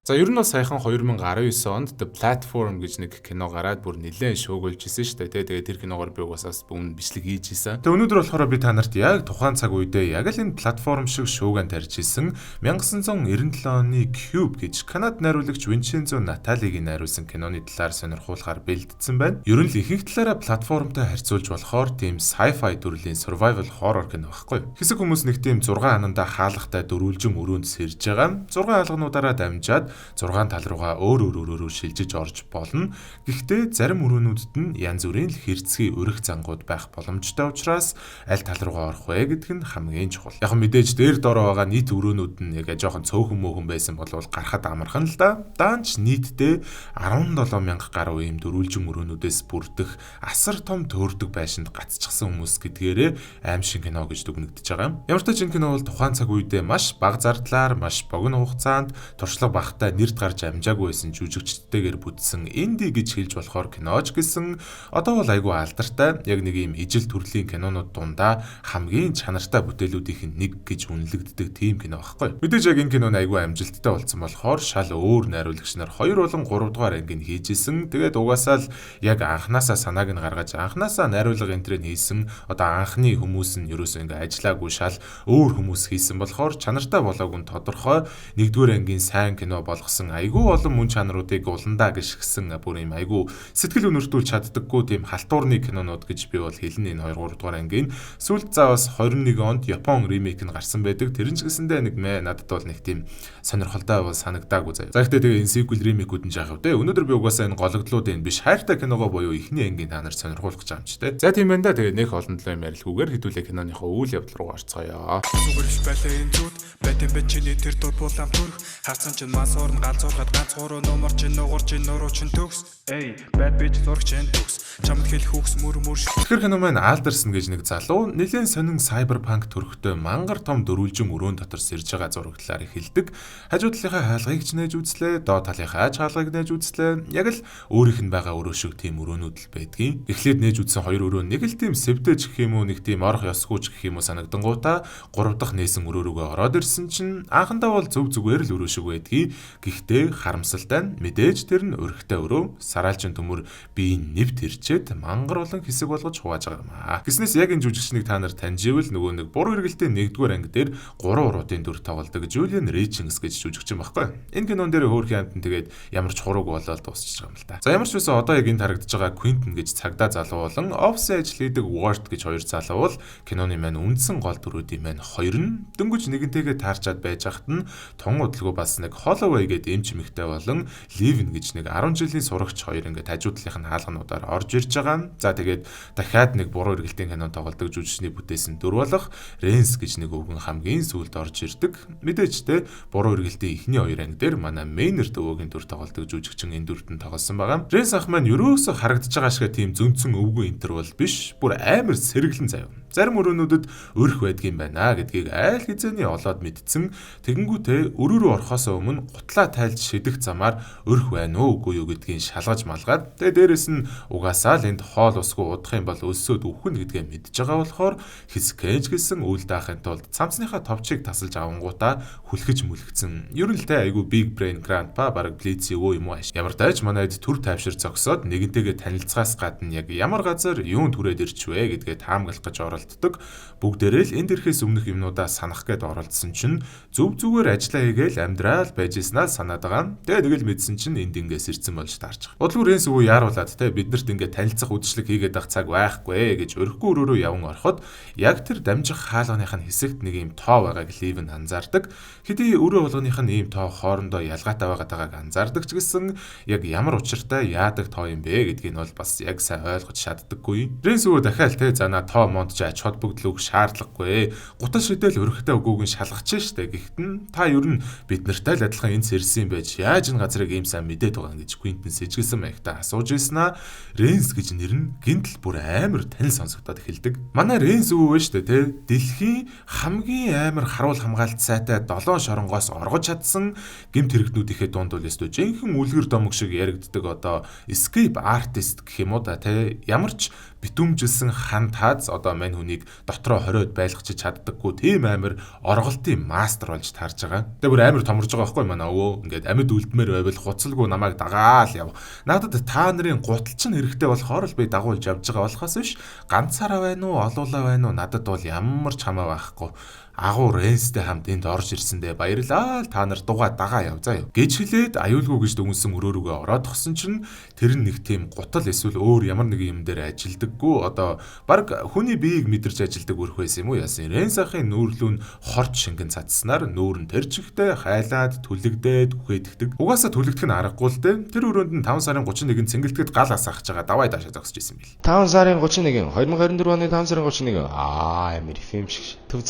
За, ер нь бол саяхан 2019 онд The Platform гэж нэг кино гараад бүр нэлээд шөөгөлж исэн шүү дээ. Тэгээд тэр киногоор би угаасаас өмнө бичлэг хийж исэн. Тэгээ өнөөдөр болохоор би та нарт яг тухайн цаг үедээ яг л энэ платформ шиг шууган тарьж исэн 1997 оны Cube гэж Канад найруулагч Винчензо Наталигийн найруулсан киноны талаар сонирхуулахаар бэлдсэн байна. Ер нь л ихэнх талаараа платформтой харьцуулж болохоор тийм sci-fi төрлийн survival horror кино байхгүй. Хэсэг хүмүүс нэг тийм 6 ханандаа хаалгатай дөрвөлжин өрөөнд сэрж байгаа. 6 хаалгануудаараа дамжаад 6 тал руугаа өөр өөр өрөөрөө шилжиж орж болно. Гэхдээ зарим өрөөнүүдэд нь янз бүрийн л хэрцгий өрөх зангууд байх боломжтой учраас аль тал руугаа орох вэ гэдг нь хамгийн чухал. Яг мэдээж дээр доороо байгаа нийт өрөөнүүд нь яг жоохон цөөхөн мөөхөн байсан бол гарахад амархан л да. Даанч нийтдээ 17 мянга гаруй ийм дөрвөлжин өрөөнүүдээс бүрдэх асар том төөрдөг байшинд гацчихсан хүмүүс гэдгээрээ аим шиг кино гэж дүгнэгдэж байгаа юм. Ямар ч тач энэ кино бол тухайн цаг үедээ маш бага зардлаар, маш богино хугацаанд туршлага багатай, нэрд гарч амжаагүй байсан жүжигчдтэйгээр бүтсэн indie гэж хэлж болохоор киноч гэсэн одоо бол айгүй алдартай, яг нэг ийм ижил төрлийн кинонууд дундаа хамгийн чанартай бүтээлүүдийнх нь нэг гэж үнэлэгддэг тийм кино байхгүй. Мэдээж яг энэ кино нь айгүй амжилттай болсон болохоор шал өөр найруулагч нар 2 болон 3 дугаар ангийг хийж исэн. Тэгээд угаасаа л яг анханасаа санааг нь гаргаж, анханасаа найруулга энтрийг хийсэн одоо анхны хүмүүс нь ерөөсөө ингээ ажиллаагүй, шал өөр хүмүүс хийсэн болохоор чанартай болоогүй нь тодорхой. Нэгдүгээр ангийн сайн кино болгосон, айгүй олон мөн чанаруудыг уландаа гიშгсэн, бүр юм айгүй сэтгэл өнөртүүлж чаддаггүй тийм халтуурны кинонууд гэж би бол хэлнэ энэ 2 3 дугаар ангийн. Сүүлд за бас 21 онд Япон remake нь гарсан байдаг. Тэр нь ч гэсэндээ нэг мэ надад бол нэг тийм сонирхолтой бол санагдаагүй заяа. За, гэхдээ тэгээ энэ sequel remake үүд нь жаах вэ? Өнөөдөр би угаасаа энэ гологдлуудын биш, хайртай киногоо буюу эхний ангийн та нарт сонирхуулах гэж байгаа юм чи тэ. За, тийм байна да. Тэгээ нэх олон төлөө юм ярилгүйгээр хэдүүлээ киноныхоо үйл явдал руу орцгоё. Зүгэрч байлаа энэ зүуд байтан бэ чиний тэр дур булаам төрх харсан чинь мас орн галзуурхад ганц гурван нумар чинь нугар чинь нуруу чинь төгс. Эй, bad bitch зураг чинь төгс, чамд хэлэх үгс мөр мөр. Тэгэхээр кино маань Альдерсон гэж нэг залуу нэлээд сонин cyberpunk төрхтэй мангар том дөрвөлжин өрөөн дотор сэрж байгаа зурагдлаар эхэлдэг. Хажуу талынхаа хаалгыг ч нээж үзлээ, доод талынхаа хаалгыг нээж үзлээ. Яг л өөрийнх нь байгаа өрөө шиг тийм өрөөнүүд л байдгийн. Эхлээд нээж үзсэн хоёр өрөө нэг л тийм сэвдэж гэх юм уу, нэг тийм орох ёсгүй ч гэх юм уу санагдангуудаа гурав дахь нээсэн өрөө рүүгээ ороод ирсэн чинь анхандаа бол зөв зүгээр л өрөө шиг байдгийг. Гэхдээ харамсалтай нь мэдээж тэр нь өрхтэй өрөө, сараалжин төмөр биеийн нэвт хэрчээд мангар болон хэсэг болгож хувааж байгаа юм аа. Гэснээс яг энэ жүжигчнийг та нар таньж ивэл нөгөө нэг буруу эргэлтийн 1-р анги дээр 3 уруудын дүр тоглодог Julian Richings гэж жүжигчин баггүй. Энэ кинон дээр хөөрхөн амтан тэгээд ямар ч хурууг болоод дуусчих юм л та. За, ямар ч байсан одоо яг энэ харагдаж байгаа Quentin гэж цагдаа залуу болон офисын ажил хийдэг Ward гэж хоёр залуу бол киноны маань үндсэн гол дүрүүдийн маань хоёр нь. Дөнгөж нэгэнтэйгээ таарчаад байж хахад нь тун удалгүй бас нэг Holloway гэдэг эмч эмэгтэй болон Livin гэж нэг 10 жилийн сурагч хоёр ингээд хажуу талынх нь хаалгануудаар орж ирж байгаа. За, тэгээд дахиад нэг буруу эргэлтийн кино тоглодог жүжигчний бүтээсэн дүр болох Ренс гэж нэг өвгөн хамгийн сүүлд орж ирдэг. Мэдээж те буруу эргэлтийн эхний хоёр анги дээр манай Мейнерд өвөгийн дүр тоглодог жүжигчин энэ дүрт нь тоглосон байгаа. Ренс ах маань ерөөсө харагдаж байгаа шиг тийм зөнцөн өвгөн энтер бол биш. Бүр амар сэргэлэн заяа. Зарим өрөөнүүдэд өрх байдгийн байна гэдгийг айл хизээний олоод мэдсэн. Тэгэнгүүтээ өрөө рүү орохоос өмнө гутлаа тайлж шидэх замаар өрх байна уу, үгүй юу гэдгийг шалгаж малгаад, тэгээ дээрэс нь угаасаа л энд хоол усгүй удах юм бол өлсөөд үхэн гэдгээ мэдж байгаа болохоор хэсгэж гэсэн үйл даахын тулд цамцныхаа товчийг тасалж авангуудаа хүлхэж мүлгцэн. Ер нь л те айгу big brain grandpa, бараг Блиц өвөө юм уу. Ямар дайж манайд төр тайвшир зогсоод нэгэнтэйгээ танилцахаас гадна яг ямар газар юун түрээд ирчвэ гэдгээ таамаглах гэж оролддог. Бүгдээрээ л энд ирэхээс өмнөх юмнуудаа санах гээд оролдсон чинь зөв зүгээр ажиллаа хийгээл амьдрал байж ийснаа санаад байгаа. Тэгээ тэгэл мэдсэн чинь энд ингээс ирсэн болж таарч байгаа. Бодлого Ренс өвөө яаруулад те биднэрт ингээ танилцах үдшилэг хийгээд ах цаг байхгүй гэж өрөхгүй өрөөрөө яван ороход яг тэр дамжих хаалганых нь хэсэгт нэг юм тоо байгааг Ливен анзаардаг. Хэдий өрөө болгоных нь ийм тоо хоорондоо ялгаатай байгааг анзаардаг ч гэсэн яг ямар учиртай яадаг тоо юм бэ гэдгийг нь бол бас яг сайн ойлгож чаддаггүй. Ренс өвөө дахиад те занаа тоо монд ч ач холбогдол өгөх шаардлагагүй. Гутал шидэл өрхтэй үгүйг нь шалгах штэ гэхдээ нь та ер нь бид нартай л адилхан энэ сэрсэн байж яаж энэ газрыг ийм сайн мэдээд байгаа гэж Квинтэн сэжгэлсэн маягтай асууж ирсэн аа. Ренс гэж нэр нь гинтл бүр амар танил сонсогдоод эхэлдэг. Манай Ренс өвөө штэ те дэлхийн хамгийн амар харуул хамгаалт сайтай долоон шоронгоос оргож чадсан гэмт хэрэгтнүүдийнхээ дунд бол өстө жинхэнэ үлгэр домог шиг яригддаг одоо escape artist гэх юм уу да те ямар ч битүүмжилсэн хан тааз одоо мань хүнийг дотроо хориод байлгach чаддаггүй тийм амар орголтын мастер болж таарж байгаа. Тэгээ бүр амар томорж байгаа байхгүй манай өвөө. Ингээд амьд үлдмээр байвал хуцалгүй намайг дагаал яв. Надад та нарын гутал чинь хэрэгтэй болохоор л би дагуулж явж байгаа болохоос биш ганцаараа байна уу, олуулаа байна уу надад бол ямар ч хамаа байхгүй. Агуу Ренстэй хамт энд орж ирсэндээ баярлаа. Та нар дугаа дагаа яв заа юу гэж хэлээд аюулгүй гэж дүнсэн өрөө рүүгээ ороод тохсон чинь тэр нь нэг тийм гутал эсвэл өөр ямар нэгэн юм дээр ажилдаггүй. Одоо баг хүний биеийг мэдэрч ажилдаг өрх байсан юм уу яасан. Ренс ахын нүүрлүү нь хорч шингэн цадснаар нүүр нь тэр чигтээ хайлаад түлэгдээд үхээддэг. Угаасаа түлэгдэх нь аргагүй л дээ. Тэр өрөөнд нь 5 сарын 31-нд цэнгэлдэхэд гал асаахж байгаа давай даашаа зогсож исэн бил. 5 сарын 31 2024 оны 5 сарын 31 аа амар FM шиг төв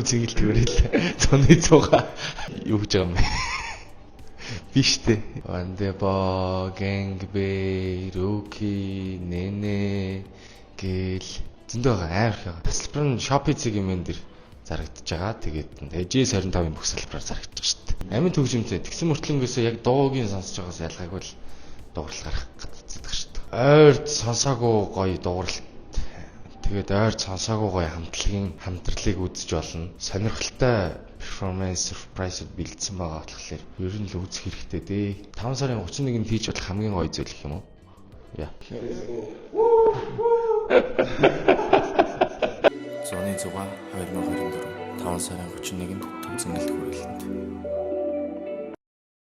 зингэлт хүрэл зуны цуга юу гэж байгаа юм бэ? Биш үү? Вандебо, Гэнг Бэй, Руки, Нэнэ гэл зөндөө байгаа амар их байгаа. Тасалбар нь Shopee зэг юм дээр зарагдаж байгаа. Тэгээд JS25-ын бүх салбараар зарагдаж байгаа шүү дээ. Амин төгжимтэй. Тэгсэн мөртлөнгөөсөө яг дуугийн сонсож байгаас ялгаагүй л дуурал гарах гэдэг шүү дээ. Ойрд сонсоогүй гоё дуурал. Тэгээд ойр сонсоогүй гоё хамтлагийн хамтралыг үзэж болно. Сонирхолтой перформанс, surprise бэлдсэн байгаа болохоор ер нь л үзэх хэрэгтэй дээ. 5 сарын 31-нд хийж болох хамгийн гоё зүйл гэх юм уу? Яа. Зуны зугаа 2024 5 сарын 31-нд Төв зингэлт хүрээлэнд.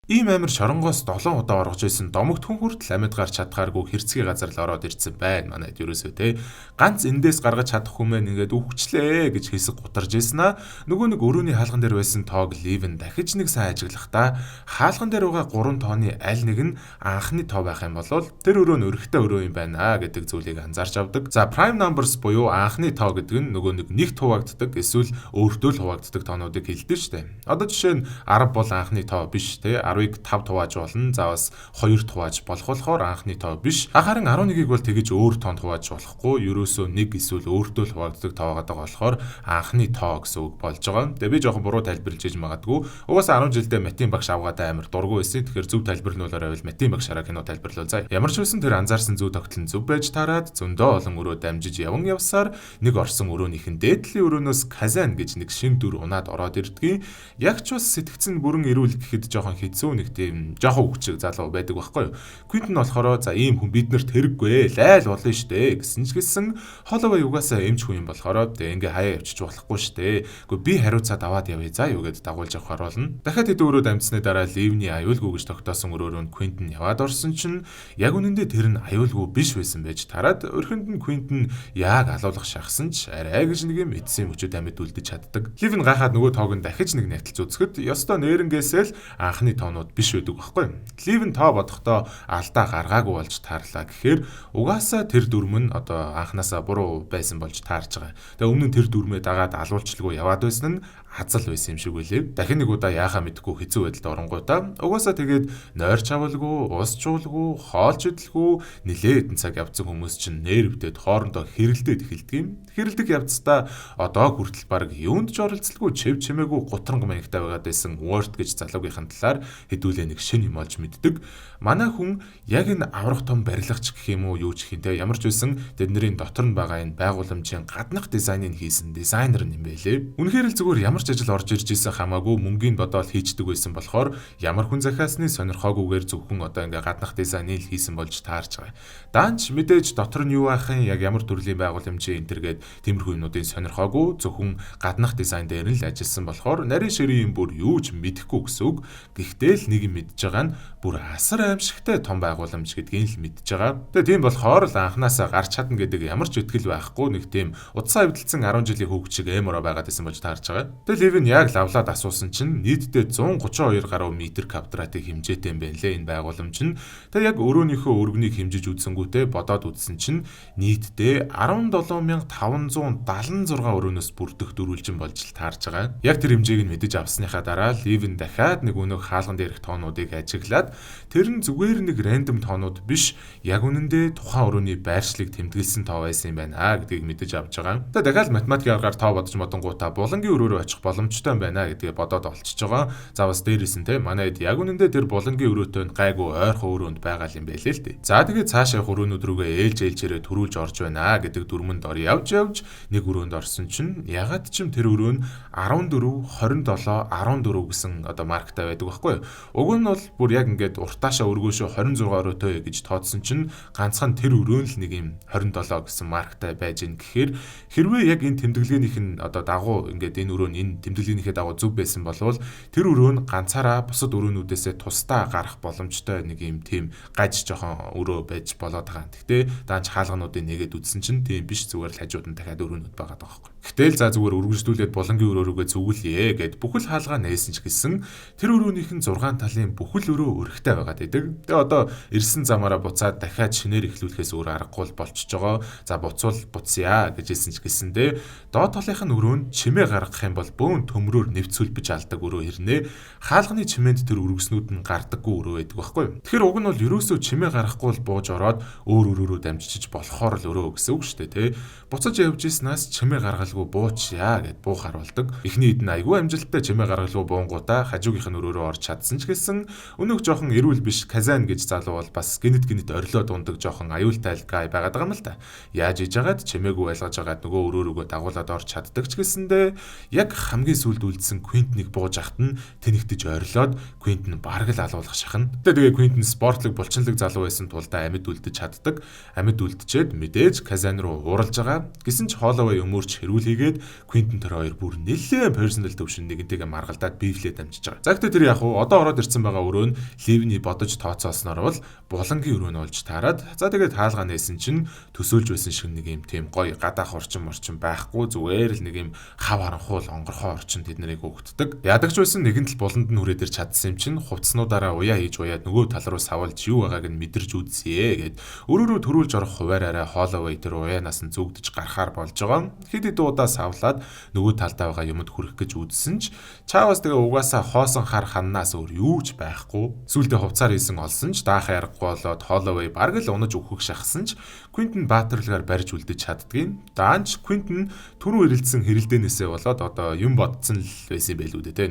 Ийм амар шоронгоос 7 удаа оргож исэн домогт хүн хүртэл амьд гарч чадхааргүй хэрцгий газар л ороод ирсэн байна. Манайд ерөөсөө те ганц эндээс гаргаж чадах хүмээ ингээд үхчлээ гэж хэсэг гутарж ирсэн аа. Нөгөө нэг өрөөний хаалган дээр байсан тоог Ливен дахиж нэг сайн ажиглахдаа хаалган дээр байгаа 3 тооны аль нэг нь анхны тоо байх юм бол тэр өрөө нь өрхтэй өрөө юм байна гэдэг зүйлийг анзаарч авдаг. За prime numbers буюу анхны тоо гэдэг нь нөгөө нэг нэгт хуваагддаг эсвэл өөртөө л хуваагддаг тоонуудыг хэлдэг шүү дээ. Одоо жишээ нь 10 бол анхны тоо биш те 10-ыг 5 хувааж болно. За бас 2 хувааж болох болохоор анхны тоо биш. Харин 11-ийг бол тэгэж өөр тоонд хувааж болохгүй. Ерөөсөө 1 эсвэл өөртөө л хуваагддаг тоо байгаа болохоор анхны тоо гэсэн үг болж байгаа. Тэгээ би жоохон буруу тайлбарлаж иж магадгүй. Угаасаа 10 жилдээ математик багш авгаад амар дургүй байсан. Тэгэхээр зөв тайлбарлуулаар байвал математик багшаараа кино тайлбарлуул заа. Ямар ч байсан тэр анзаарсан зөв тогтол нь зөв байж таарад зөндөө олон өрөө дамжиж яван явсаар нэг орсон өрөөнийхэн дээдлийн өрөөнөөс Казан гэж нэг шин дүр унаад ороод ирдгийг. Яг ч бас сэтгцэн бүрэн эрүүл гэхэд жоохон хэцүү нэг тийм жоохон хүчиг залуу байдаг байхгүй юу. Квинтон болохоор за ийм хүн биднэрт хэрэггүй лайл болно штэ гэсэн ч гэсэн Холлоуэй угаасаа эмч хүн юм болохоор тэг ингээ хаяа явчих болохгүй штэ. Гэхдээ би хариуцаад аваад явъя за юу гэд дагуулж явахаар болно. Дахиад хэдэн өрөө дамжсны дараа Ливний аюулгүй гэж тогтоосон өрөөрөө нь Квинтон яваад орсон чинь яг үнэндээ тэр нь аюулгүй биш байсан байж тараад өрхөнд нь Квинтон яг алуулах шахсан ч арай гэж нэг юм эцсийн мөчөд амьд үлдэж чаддаг. Ливн гайхаад нөгөө тоог нь дахиж нэг нэтэлж үзэхэд ёстой нэрнгээсээ л анхны тоонууд биш байдаг байхгүй. Ливн тоо бодохдоо алдаа гаргаагүй болж таарлаа гэхээр угаасаа тэр дүрм нь одоо анханасаа буруу байсан болж таарж байгаа. Тэгээ өмнө нь тэр дүрмээ дагаад алуулчлгүй яваад байсан нь хазал байсан юм шиг үлээ. Дахин нэг удаа яахаа мэдэхгүй хэцүү байдалд оронгуудаа угаасаа тэгээд нойр чавлгүй, ус чуулгүй, хоолч идэлгүй нилээ хэдэн цаг явцсан хүмүүс чинь нэрвдээд хоорондоо хэрэлдээд эхэлдэг юм. Хэрэлдэх явцдаа одоо хүртэл баг юунд ч оролцолгүй чив чимээгүй гутранг маягтай байгаад байсан Word гэж залуугийнхын талаар хэдүүлээ нэг шин юм олж мэддэг. Манай хүн яг энэ аврах том барилгач гэх юм уу юу ч гэх юм те ямар ч байсан тэдний дотор нь байгаа энэ байгууламжийн гаднах дизайныг хийсэн дизайнер юм байлээ. Үнэхээр л зүгээр ямар ч ажил орж ирж исэн хамаагүй мөнгөний бодоол хийждэг байсан болохоор ямар хүн захиасны сонирхоогүйгээр зөвхөн одоо ингээ гаднах дизайныг л хийсэн болж таарч байгаа. Даанч мэдээж дотор нь юу байх юм яг ямар төрлийн байгууламжийн энэ төр гээд тиймэрхүү юмнуудын сонирхоогүй зөвхөн гаднах дизайн дээр нь л ажилласан болохоор нарийн ширийн юм бүр юу ч мэдэхгүй гэсэн үг. Гэхдээ л нэг юм мэдж байгаа нь бүр асар аимшигтай том байгууламж гэдгийг л мэдж байгаа. Тэгээ тийм болохоор л анханасаа гарч чадна гэдэг ямар ч итгэл байхгүй нэг тийм утсаа эвдэлсэн 10 жилийн хүүхд шиг эморо байгаад байсан болж таарч байгаа. Тэгээ Ливен яг лавлаад асуусан чинь нийтдээ 132 гаруй метр квадратын хэмжээтэй юм байна лээ энэ байгууламж нь. Тэгээ яг өрөөнийхөө өргөнийг хэмжиж үзсэнгүүтээ бодоод үзсэн чинь нийтдээ 17576 өрөөнөөс бүрдэх дөрвөлжин болж л таарч байгаа. Яг тэр хэмжээг нь мэдэж авсныхаа дараа Ливен дахиад нэг өнөөх хаалган дээрх тоонуудыг ажиглаад тэр нь зүгээр нэг рандом тоонууд биш яг үнэндээ тухайн өрөөний байршлыг тэмдэглэсэн тоо байсан юм байна гэдгийг мэдэж авч байгаа. Тэгээ дахиад математикийн аргаар тоо бодож модонгуудаа булангийн өрөөрөө очихоор очих боломжтой юм байна гэдгээ бодоод олчиж байгаа. За бас дээрээс нь те манай хэд яг үнэндээ тэр булангийн өрөөтэй нь гайгүй ойрхон өрөөнд байгаа юм байлээ л дээ. За тэгээд цаашаа явах өрөөнүүд рүүгээ ээлж ээлжээрээ төрүүлж орж байна гэдэг дүрмэнд ор явж явж нэг өрөөнд орсон чинь ягаад ч юм тэр өрөө нь 14 27 14 гэсэн одоо марктай байдаг байхгүй юу? Уг нь бол бүр яг ингээд уртаашаа өргөөшөө 26 өрөөтэй гэж тооцсон чинь ганцхан тэр өрөө нь л нэг юм 27 гэсэн марктай байж гин гэхээр хэрвээ яг энэ тэмдэглэгээнийх нь одоо дагуу ингээд энэ өрөө нь энэ тэмдэглэгээнийхээ дагуу зөв байсан болвол тэр өрөө нь ганцаараа бусад өрөөнүүдээсээ тусдаа гарах боломжтой нэг юм тийм гаж жоохон өрөө байж болоод байгаа. Гэхдээ даанч хаалгануудыг нэгээд үзсэн чинь тийм биш, зүгээр л хажууд нь дахиад өрөөнүүд байгаа байхгүй. Гэтэл за зүгээр өргөжлүүлээд булангийн өрөө рүүгээ зүгэлье гэд бүхэл хаалгаа нээсэн ч гэсэн тэр өрөөнийх нь 6 талын бүхэл өрөө өрхтэй байгаад идэг. Тэгээ одоо ирсэн замаараа буцаад дахиад шинээр эхлүүлэхээс өөр аргагүй болчихж байгаа. За буцвал буцъя гэж хэлсэн ч гэсэндээ доод талынх нь өрөө нь чимээ гаргах юм бол бөөн төмрөөр нэвцүүлбэж алдаг өрөө хэрнээ хаалганы чимээнд тэр өргөснүүд нь гардаггүй өрөө байдаг байхгүй юу. Тэгэхээр уг нь бол ерөөсөө чимээ гаргахгүй л бууж ороод өөр өрөөрөө дамжиж болохоор л өрөө гэсэн үг шүү дээ, тэ. Буцаж явж ийснаас чимээ гаргалгүй буучъя гэд буухаар болдог. Эхний хэд нь айгүй амжилттай чимээ гаргалгүй буунгуудаа хажуугийнх нь өрөөрөө орж чадсан ч гэсэн өнөөх жоохон эрүүл биш Казан гэж залуу бол бас гинэт гинэт орилоод ундаг жоохон аюултай гай байгаад байгаа юм л та. Яаж иж хагаад чимээгүй байлгаж хагаад нөгөө өрөө рүүгээ дагуулад орж чаддаг ч гэсэндээ яг хамгийн сүүлд үлдсэн Квинтнийг бууж ахт нь тэнэгтэж орилоод Квинтэн бараг л алуулах шахна. Тэгээ Квинтэн спортлог булчинлаг залуу байсан тулдаа амьд үлдэж чаддаг. Амьд үлдчихэд мэдээж Казан руу уралж байгаа. Гэсэн ч Холлоуэй өмөрч хэрүүл хийгээд Квинтэн тэр хоёр бүр нэлээд personal төвшин нэгэнтэйгээ маргалдаад beef лээд амжиж байгаа. За гэхдээ тэр яг уу одоо ороод ирсэн байгаа өрөө нь Ливний бодож тооцоолсноор бол булангийн өрөө нь болж таарад. За тэгээд хаалгаа нээсэн чинь төсөөлж байсан шиг нэг юм тийм гоё гадаах орчин морчин байхгүй, зүгээр л нэг юм хав харанхуул онгорхоо орчин тэд нарыг өгддөг. Ядагч байсан нэгэн тал буланд нь хүрээд ир чадсан юм чинь хувцснуудаараа уяа хийж уяад нөгөө тал руу савлж юу байгааг нь мэдэрч үзье гэд өрөөрөө төрүүлж орох хуваараараа Холлоуэй тэр уяанаас нь зүгдэж гарахаар болж байгаа. Хэд хэд удаа савлаад нөгөө талдаа байгаа юмд хүрэх гэж үзсэн ч чаавас тэгээ угаасаа хоосон хар ханнаас өөр юу ч байхгүй. Сүүлдээ хувцаар хийсэн олсон ч даахын аргагүй болоод Холлоуэй бараг л унаж өөхөх шахсан ч Квинтэн баатарлгаар барьж үлдэж чаддгийн. Даанч Квинтэн түрүү эрэлдсэн хэрэлдээнээсээ болоод одоо юм бодсон л байсан юм байлгүй дээ, тэ.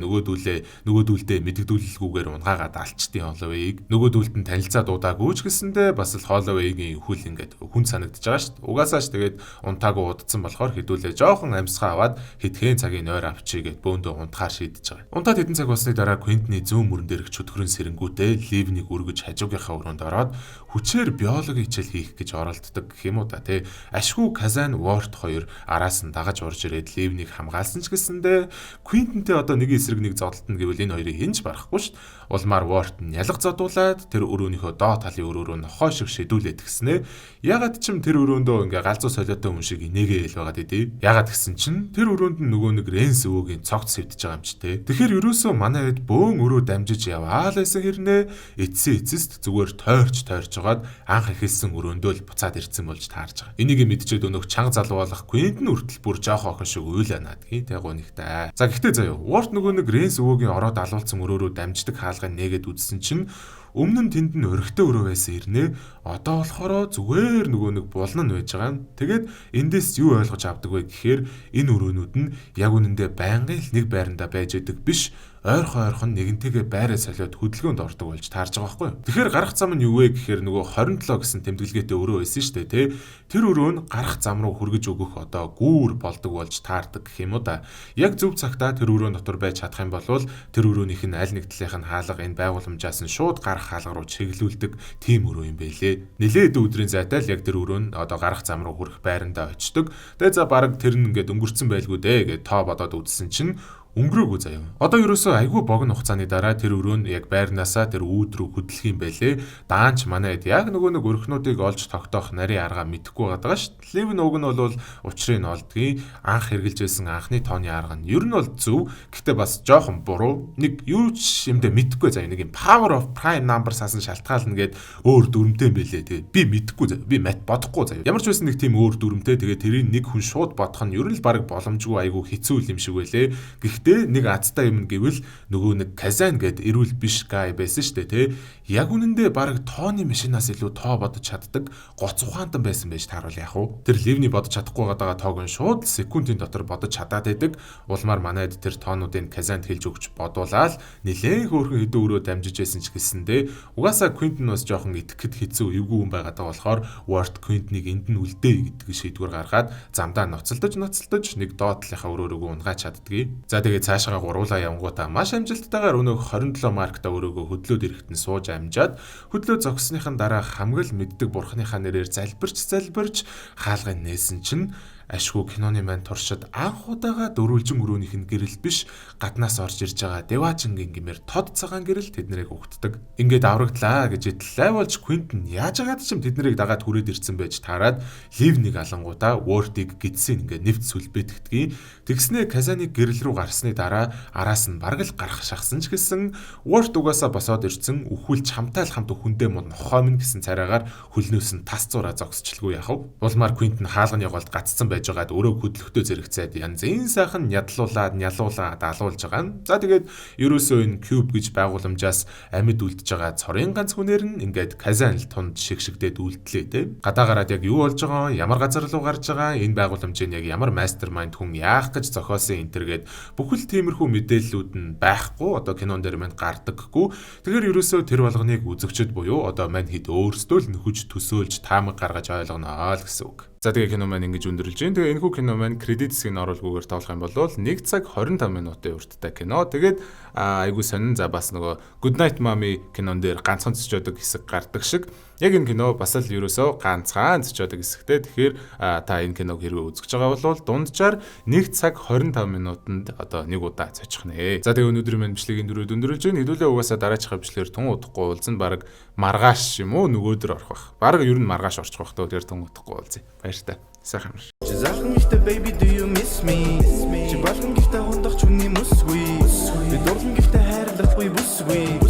Нөгөөдүүлдээ мэдэгдүүлэлгүйгээр унгаагаад алчдیں Холлоуэйг. Нөгөөдүүлд нь танилцаа дуудаагүй ч гэсэндээ бас л Холлоуэйгийн хөл ингээд хүн санагдаж байгаа шүү дээ. Угаасаа ч тэгээд унтаагүй удцсан болохоор хэдүүлээ жоохон амьсгаа аваад хэдхэн цагийн нойр авчий гэд бөөндөө унтахаар шийдэж байгаа. Унтаад хэдэн цаг болсны дараа Квинтний зүүн мөрөн дээрх чөтгөрөн сэрэнгүүтээ Ливнийг өргөж хажуугийнхаа өрөөнд ороод хүчээр биологи хичээл хийх гэж оролддог гэх юм уу да, тий. Ашгүй Казан Ворт хоёр араас нь дагаж орж ирээд Ливнийг хамгаалсан ч гэсэндээ Квинтэнтэй одоо нэг эсрэг нэг зодолтно гэвэл энэ хоёрыг хинж барахгүй шүү дээ. Улмаар Ворт нь ялга зодуулаад тэр өрөөнийхөө доод талын өрөө рүү нохой шиг шидүүлээд гиснэ. Ягаад ч юм тэр өрөөндөө ингээ галзуу солиотой хүн шиг инээгээ ил байгаад идэв. Ягаад гэсэн чинь тэр өрөөнд нь нөгөө нэг Ренс өвөгийн цогц сэвтэж байгаа юм чи тэ. Тэгэхээр ерөөсөө манай хэд бөөн өрөө дамжиж яваал байсан хэрнээ эцсийн эцэст зүгээр тойрч тойрч жагаад анх эхэлсэн өрөөндөө л буцаад ирсэн болж таарж байгаа. Энийг мэдчихэд өнөөх чанга залуу болох Квинтэн хүртэл бүр жоох охин шиг уйлаа наадгийн тэ гунигтай. За гэхдээ заяа Уорт нөгөө нэг Ренс өвөөгийн ороод алуулсан өрөөрөө дамждаг хаалгыг нээгээд үзсэн чинь өмнө нь тэнд нь өрхтөө өрөө байсан ирнэ. Одоо болохоор зүгээр нөгөө нэг булан нь байж байгаа. Тэгээд эндээс юу ойлгож авдаг вэ гэхээр энэ өрөөнүүд нь яг үнэндээ байнгын л нэг байрандаа байж идэг биш, ойрхон ойрхон нэгэнтэйгээ байраа солиод хөдөлгөөнд ордог болж таарж байгаа байхгүй юу. Тэгэхээр гарах зам нь юу вэ гэхээр нөгөө 27 гэсэн тэмдэглэгээтэй өрөө байсан шүү дээ, тэ. Тэр өрөө нь гарах зам руу хүргэж өгөх одоо гүүр болдог болж таардаг гэх юм уу да. Яг зөв цагтаа тэр өрөө дотор байж чадах юм бол тэр өрөөнийх нь аль нэг талынх нь хаалга энэ байгууламжаас нь шууд гарах хаалга руу чиглүүлдэг тийм өрөө юм байлээ. Нилээд өдрийн зайтай л яг тэр өрөө нь одоо гарах зам руу хүрэх байрандаа очдог. Тэгээ за бараг тэр нь ингээд өнгөрцөн байлгүй дээ гэд тоо бодоод үзсэн чинь өнгөрөөгүй заяа. Одоо ерөөсөө айгүй богино хугацааны дараа тэр өрөө нь яг байрнаасаа тэр үүд рүү хөдлөх юм байлээ. Даанч манай хэд яг нөгөө нэг өрхнүүдийг олж тогтоох нарийн арга мэдэхгүй байгаа шүү дээ. Ливн уг нь бол учрыг нь олдгийг анх хэрглэж байсан анхны тооны арга нь ер нь бол зөв. Гэхдээ бас жоохон буруу. Нэг юу ч юмдээ мэдэхгүй заяа. Нэг юм power of prime numbers-аас нь шалтгаална гэд өөр дүрмтэй юм байлээ. Тэгээ би мэдэхгүй заяа. Би мат бодохгүй заяа. Ямар ч байсан нэг тийм өөр дүрмтэй. Тэгээ тэрийг нэг хүн шууд бодох нь ер нь л баг боломжгүй айгүй хэцүү юм шиг байлээ. Гэхдээ Гэхдээ нэг азтай юм гэвэл нөгөө нэг Казан гээд эрүүл биш guy байсан шүү дээ, те. Яг үнэндээ бараг тооны машинаас илүү тоо бодож чаддаг гоц ухаантан байсан байж тааруул яах вэ? Тэр Ливни бодож чадахгүй байгаа тоог нь шууд секундын дотор бодож чадаад байдаг. Улмаар манайд тэр тоонуудыг Казанд хэлж өгч бодуулаад нилээн хөөрхөн хэдэн өрөө дамжиж байсан ч гэсэндээ угаасаа Quentin бас жоохон итгэхэд хэцүү, эвгүй хүн байгаад байгаа болохоор Ward Quentin-ыг энд нь үлдээ гэдэг шийдвэр гаргаад замдаа ноцолдож ноцолдож нэг доод талынхаа өрөөрөөгөө унгааж чаддгийг. За, тэгээд цаашгаа гуруулаа явангуудаа маш амжилттайгаар өнөөх 27 маркта өрөөгөө хөдлөөд ирэхэд нь сууж амжаад, хөдлөө зогссныхан дараа хамгал мэддэг бурхныхаа нэрээр залбирч залбирч хаалгыг нээсэн чинь ашгүй киноны маань туршид анх удаага дөрвөлжин өрөөнийх нь гэрэл биш, гаднаас орж ирж байгаа Деважингийн гэмээр тод цагаан гэрэл тэднэрийг угтдаг. Ингээд аврагдлаа гэж итлээ болж Квинтон яаж агаад ч юм тэднэрийг дагаад хүрээд ирсэн байж таарад Ливнийг алангуудаа Word-ыг гидсийн ингээд нэвт сүлбэдэгдгийг. Тэгснээ Казаныг гэрэл рүү гарсны дараа араас нь бараг л гарах шахсан ч гэсэн Word угаасаа босоод ирсэн, үхвэл чамтай л хамт хүндээ мод нохоо минь гэсэн царайгаар хөлнөөс нь тас зураа зогсчлгүй яхав. Улмаар Квинтон хаалганы голд гаццсан байж байгаад өрөөг хөдлөхтөө зэрэгцээд янзын сайхан нядлуулад нялуулаад алуулж байгаа нь. За, тэгээд ерөөсөө энэ Cube гэж байгууламжаас амьд үлдэж байгаа цорын ганц хүнээр нь ингээд Казан л тунд шигшигдээд үлдлээ те. Гадаа гараад яг юу болж байгаа, ямар газар руу гарч байгаа, энэ байгууламжийг яг ямар mastermind хүн яах гэж зохиосон энэ тэргээд бүхэл тиймэрхүү мэдээллүүд нь байхгүй, одоо кинон дээр манд гардаггүй. Тэгэхээр ерөөсөө тэр болгоныг үзэгчд буюу одоо мань хэд өөрсдөө л нөхөж төсөөлж, таамаг гаргаж ойлгоно л гэсэн үг. За, тэгээ кино маань ингэж өндөрлөж байна. Тэгээ энэхүү кино маань credit хэсгийг оруулгүйгээр тоолох юм бол 1 цаг 25 минутын урттай кино. Тэгээд айгуу сонин, за, бас нөгөө Good Night Mommy кинон дээр ганцхан зочоодог хэсэг гардаг шиг яг энэ кино бас л ерөөсөө ганцхан зочоодог хэсэгтэй. Тэгэхээр та энэ киног хэрвээ үзэж байгаа бол дунджаар 1 цаг 25 минутанд одоо нэг удаа зочих нэ. За, тэгээ өнөөдрийн маань бичлэгийн дөрөв өндөрлөж байна. Хэдүүлээ угаасаа дараачихаа бичлэгээр тун удахгүй уулзсан. Бараг маргааш юм уу, нөгөөдөр орох бах. Бараг ер нь маргааш орчих бах. Тэгэхээр тун удахгүй уулзъя. Баяртай. Сайхан амар. Чи залхан гэхдээ baby, do you miss me? Чи болгон гэхдээ хундах ч үний мүсгүй. Би дурлан гэхдээ хайрлахгүй бүсгүй.